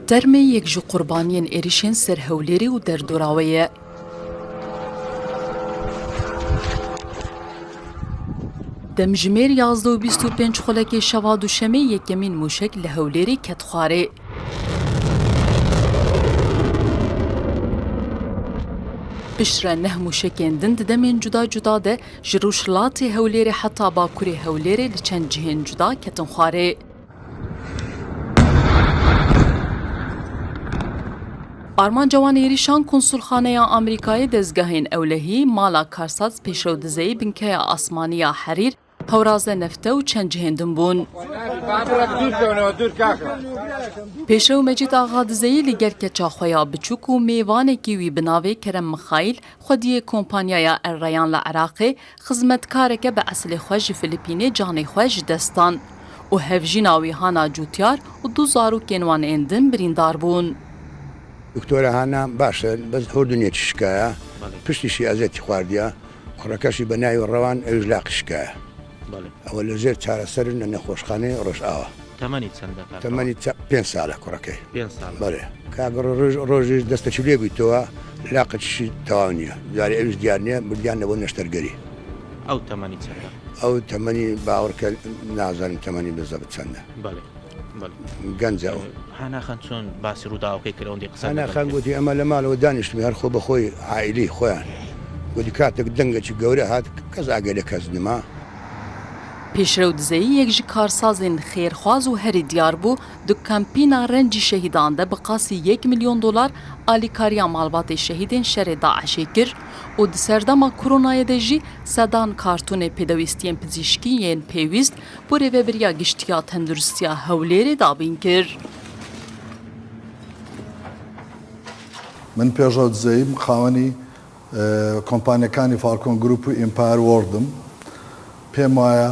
Termê yek ji qurbaniyên êrişên ser Hewlêrê û derdora wê ye. Demjimêr 11 û 25 xulekê şeva duşemê yekemîn mûşek li Hewlêrê ket xwarê. Piştre neh mûşekên din di demên cuda cuda de ji rojhilatê Hewlêrê heta bakurê Hewlêrê li çend cihên cuda ketin xwarê. Armanca wan êrîşan Konsulxaneya Amerîkayê, dezgehên ewlehî, mala karsaz Pêşrew Dizeyî, binkeya asmanî ya Herîr, Hewraze Nefte û çend cihên din bûn. Pêşrew Mecîd Axa Dizeyî li gel keça xwe ya biçûk û mêvanekî wî bi navê Kerem Mixayîl, xwediyê kompanyaya El Reyan li Iraqê, xizmetkareke bi eslê xwe ji Filipînê canê xwe ji dest dan û hevjîna wî Hana Cûtyar û du zarokên wan ên din birîndar bûn. Doktora Hana, Baş e, bes hordunê çi şikaya, piştî şî ezê tî xwardiya, Kurekeşî bi navê Rewan ew ji laqî şikaya. Ew li jêr çareser in li nexweşxaneyê Rojava. Temenî çend e kaka? Temenî pênc sal e kurekey. Pênc sal e. Belê. Kak roj rojê ji deste çi lê bû towa laqê çişî tewaw niye. Carê ew jî diyar niye birdiyan nebo neştergerî. Ew temenî çend e? Ew temenî bawer ke nazanim temenî bi zebit çend e. Belê. Belê. Genc e ew. Hana xan چۆن باسی ڕووداوەکەی کرد ئەوەندەی قسەت هانا لەگەڵ خان کرد؟ گوتی ئەمە لە ماڵەوە دانیشتبووین هەر خۆ بە خۆی عائیلەی خۆیان گوتی کاتێک دەنگێکی گەورە هات کەس ئاگای لە کەس نما. پێشرەو دزەیی یەک ji karsazên xêrxwaz û herî diyar bû di kampîna Rencî Şehîdan de bi qasî yek milyon dolar alîkariya malbatê şehîdên şerê DAIŞ'ê kir û di serdema koronayê de jî sedan kartonê pêdewîstiyên pizîşkî yên pêwîst bo Rêveberiya Giştî ya Tenduristiya Hewlêrê dabîn kir. Min Pêşrew Dizeyî xawenî کۆمپانیەکانی فاڵکۆن گروپ و ئیمپایەر وۆرڵدم. پێم وایە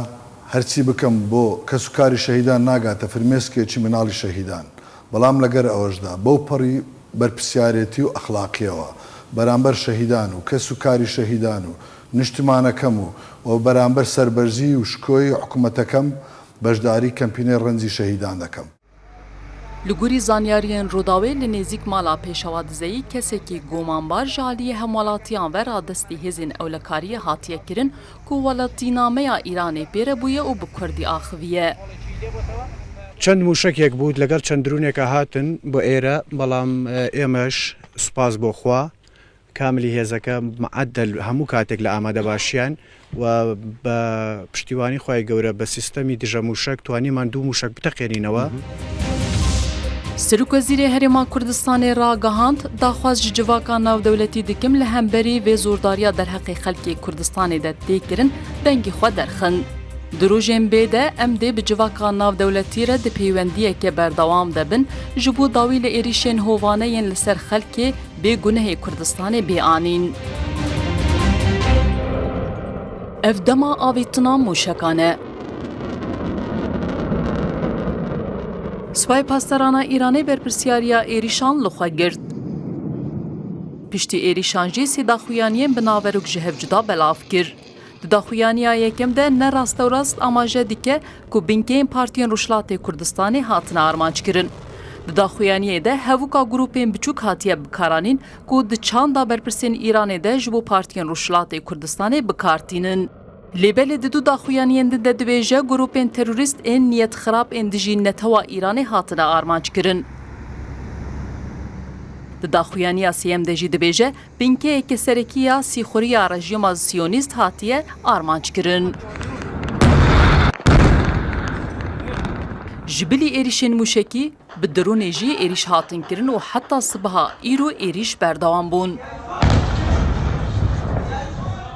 هەرچی بکەم بۆ کەسوکاری شەهیدان ناگاتە فرمێسکێکی مناڵی شەهیدان. بەڵام لەگەر ئەوەشدا بەو پەڕی بەرپرسیارێتی و ئەخلاقیەوە بەرامبەر شەهیدان و کەس و کاری شەهیدان و نیشتمانەکەم و و بەرامبەر سەربەرزیی و شکۆی حکومەتەکەم بەشداری کەمپینەی ڕەنجی شەهیدان دەکەم. Li gorî zanyariyên Rûdawê li nêzîk mala Pêşewa Dizeyî kesekî gomanbar ji aliyê hemwelatiyan ve radestî hêzên ewlekariyê hatiye kirin ku welatînameya Îranê pê re bûye û bi kurdî axiviye. Çend mûşekek bû لەگەڵ چەند درونێکا هاتن بۆ ئێرە بەڵام ئێمەش سوپاس بۆ خوا کاملی هێزەکە معەدەل هەموو کاتێک لە ئامادەباشیان و بە پشتیوانی خوای گەورە بە سیستەمی دژە موشەک توانیمان دوو موشەک بتەقێنینەوە. Serokwezîrê Herêma Kurdistanê ragihand, Daxwaz ji civaka navdewletî dikim li hemberî vê zordariya derheqê xelkê Kurdistanê de tê kirin dengê xwe derxin. Di rojên bê de em dê bi civaka navdewletî re di peywendiyeke berdewam de bin ji bo dawî li êrîşên hovane yên li ser xelkê bê gunehê Kurdistanê bê anîn. Ev dema avêtina mûşekan e. Supayê Pasdarana Îranê berpirsyariya êrîşan li xwe girt. Piştî êrîşan jî sê daxuyaniyên bi naverok ji hev cuda belav kir. Di daxuyaniya yekem de ne rastewrast amaje dike ku binkeyên partiyên Rojhilatê Kurdistanê hatine armanckirin. Di daxuyaniyê de hevoka grûpên biçûk hatiye bikaranîn ku di çanda berpirsên Îranê de ji bo partiyên Rojhilatê Kurdistanê bikar tînin. Lê belê di du daxuyaniyên din de dibêje grûpên terorîst ên niyetxirab ên dijî netewa Îranê hatine armanckirin. Di daxuyaniya sêyem de jî dibêje binkeyeke serekî ya sîxuriya rejîma Siyonîst hatiye armanckirin. Ji bilî êrîşên mûşekî, bi dronê jî êrîş hatin kirin û heta sibeha îro êrîş berdewam bûn.